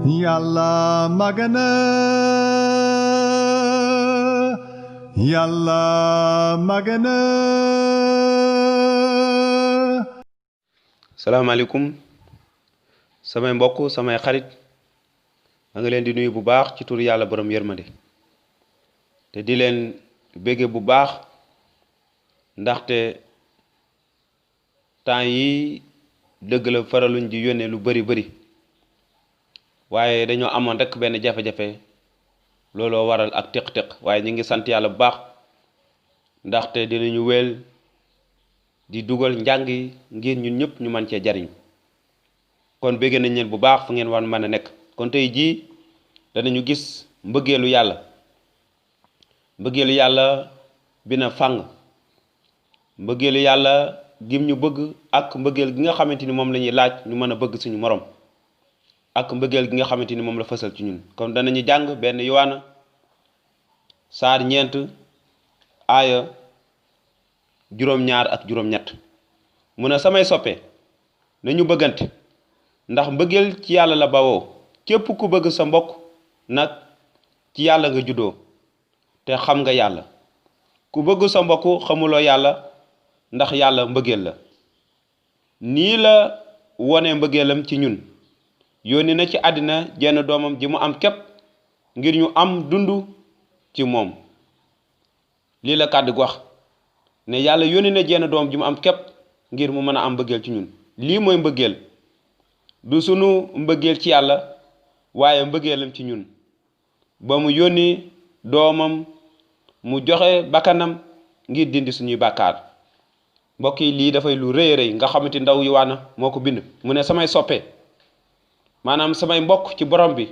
Yàlla magana Yàlla magana. salaamaaleykum samay mbokk samay xarit ma ngi leen di nuyu bu baax ci tur yàlla borom yërmande te di leen bége bu baax ndaxte temps yi dëgg la faraluñ di yónnee lu bari waaye dañoo amoon rek benn jafe-jafe looloo waral ak téq-téq waaye ñu ngi sant yàlla bu baax ndaxte dinañu wéel di dugal njàng yi ngir ñun ñëpp ñu mën cee jariñ kon bége nañ leen bu baax fu ngeen war mën a nekk. kon tey jii danañu gis mbëggeelu yàlla bi na fàng mbëggeelu yàlla gim ñu bëgg ak mbëggeel gi nga xamante ni moom la ñuy laaj ñu mën a bëgg suñu morom ak mbëggeel gi nga xamante ni moom la fësal ci ñun. kon danañu jàng benn Yowaana saar 4 aaya juróom-ñaar ak juróom-ñett mu ne samay soppe nañu bëggante ndax mbëggeel ci yàlla la bawoo képp ku bëgg sa mbokk nag ci yàlla nga juddoo te xam nga yàlla ku bëgg sa mbokk xamuloo yàlla ndax yàlla mbëggeel la. nii la wone mbëggeelam ci ñun yónni na ci àddina jenn doomam ji mu am képp ngir ñu am dund ci moom. lii la kàddu gu wax ne yàlla yónni na jenn doom ji mu am képp ngir mu mën a am mbëggeel ci ñun. lii mooy mbëggeel du sunu mbëggeel ci yàlla waaye mbëggeelam ci ñun ba mu yónni doomam mu joxe bakkanam ngir dindi suñuy bàkkaar. mbokk yi lii dafay lu rëy rëy nga xamante ndaw Yowaana moo ko bind mu ne samay soppe maanaam samay mbokk ci borom bi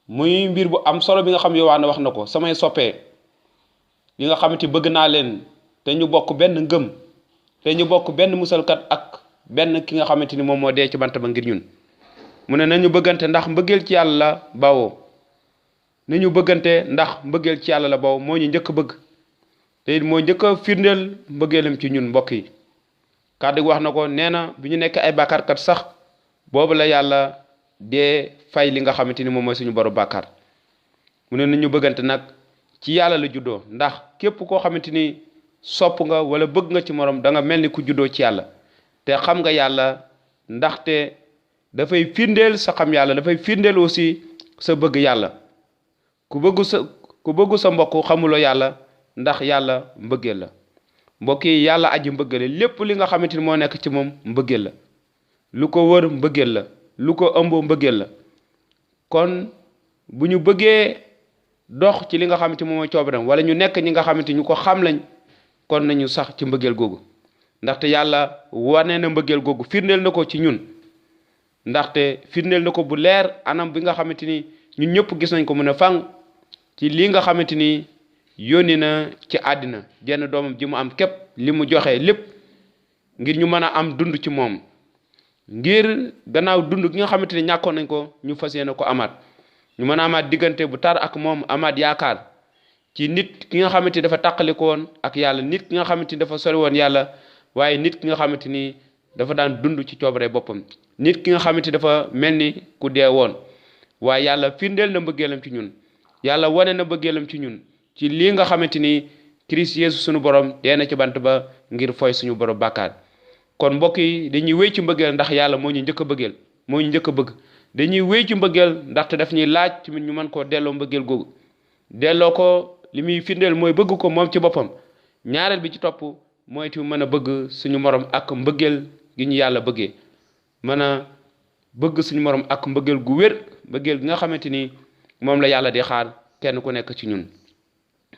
muy mbir bu am solo bi nga xam Yowaana wax na ko. samay soppe yi nga xamante bëgg naa leen te ñu bokk benn ngëm te ñu bokk benn musalkat ak benn ki nga xamante ni moom moo dee ci bant ba ngir ñun. mu ne nañu bëggante ndax mbëggeel ci yàlla la bawoo nañu bëggante ndax mbëggeel ci yàlla la bawoo moo ñu njëkk bëgg te it moo njëkk a firndeel mbëggeelam ci ñun. mbokk yi kàddu gi wax na ko nee na bi ñu nekk ay bàkkaarkat sax boobu la yàlla dee fay li nga xamante ni moom mooy suñu boru bàkkaar. mu ne nañu bëggante nag ci yàlla la juddoo ndax képp koo xamante ni sopp nga wala bëgg nga ci morom da nga mel ni ku juddoo ci yàlla te xam nga yàlla ndaxte dafay firndeel sa xam yàlla dafay firndeel aussi sa bëgg yàlla. ku bëggu sa mbokk xamuloo yàlla ndax yàlla mbëggeel la. mbokk yi yàlla aji mbëggeel lépp li nga xamante ni moo nekk ci moom mbëggeel la. lu ko wër mbëggeel la lu ko ëmb mbëggeel la. kon bu ñu bëggee dox ci li nga xamante moom mooy coobaram wala ñu nekk ñi nga xamante ñu ko xam lañ kon nañu sax ci mbëggeel googu ndaxte yàlla wane na mbëggeel googu firndeel na ko ci ñun. ndaxte firndeel na ko bu leer anam bi nga xamante ni ñun ñëpp gis nañ ko mën a fang ci lii nga xamante ni yónni na ci àddina jenn doomam ji mu am képp li mu joxe lépp ngir ñu mën a am dund ci moom ngir gannaaw dund gi nga xamante ni ñàkkoon nañ ko ñu fas yéene ko amaat ñu mën a amaat diggante bu tar ak moom amaat yaakaar ci nit ki nga xamante ni dafa tàqaliko woon ak yàlla nit ki nga xamante ni dafa sori woon yàlla waaye nit ki nga xamante ni dafa daan dund ci coobare boppam nit ki nga xamante ni dafa mel ni ku dee woon waaye yàlla firndeel na mbëggeelam ci ñun yàlla wane na mbëggeelam ci ñun ci lii nga xamante ni Christ Yeesu suñu borom dee na ci bant ba ngir foy suñu borom bàkkaar. kon mbokk yi dañuy wéy ci mbëggeel ndax yàlla moo ñu njëkk a bëggeel moo ñu njëkk a bëgg dañuy wéy ci mbëggeel ndaxte daf ñuy laaj tamit ñu mën koo delloo mbëggeel googu delloo ko li muy firndeel mooy bëgg ko moom ci boppam. ñaareel bi ci topp mooy ti mën a bëgg suñu morom ak mbëggeel gi ñu yàlla bëggee mën a bëgg suñu morom ak mbëggeel gu wér mbëggeel gi nga xamante ni moom la yàlla di xaar kenn ku nekk ci ñun.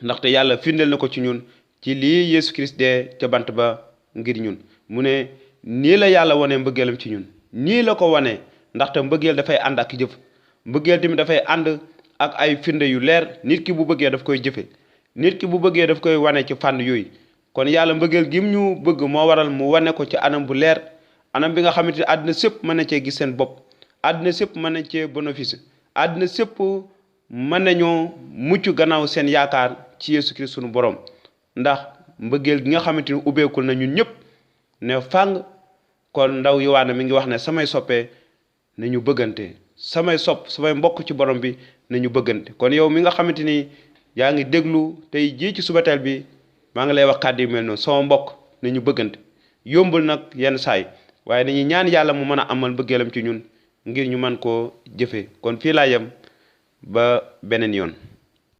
ndaxte yàlla firndeel na ko ci ñun ci lii Yeesu Christ dee ca bant ba ngir ñun. mu ne nii la yàlla wane mbëggeelam ci ñun nii la ko wane ndaxte mbëggeel dafay ànd ak jëf mbëggeel tamit dafay ànd ak ay firnde yu leer nit ki bu bëggee daf koy jëfe nit ki bu bëggee daf koy wane ci fànn yooyu. kon yàlla mbëggeel gim ñu bëgg moo waral mu wane ko ci anam bu leer anam bi nga xamante ni àddina sépp mën na cee gis seen bopp àddina sépp mën na cee bénéfice àddina sépp mën nañoo mucc gannaaw seen yaakaar ci Yeesu Christ sunu borom ndax mbëggeel gi nga xamante ni ubbeekul na ñun ñëpp ne fàng kon ndaw Yowaana mi ngi wax ne samay soppe nañu bëggante samay samay mbokk ci borom bi nañu bëggante. kon yow mi nga xamante ni yaa ngi déglu tey jii ci subateel bi maa ngi lay wax kàddu yu mel noonu sama mbokk nañu bëggante. yombul nag yenn saay waaye dañuy ñaan yàlla mu mën a amal bëggeelam ci ñun ngir ñu mën koo jëfee kon fii laa yem ba beneen yoon.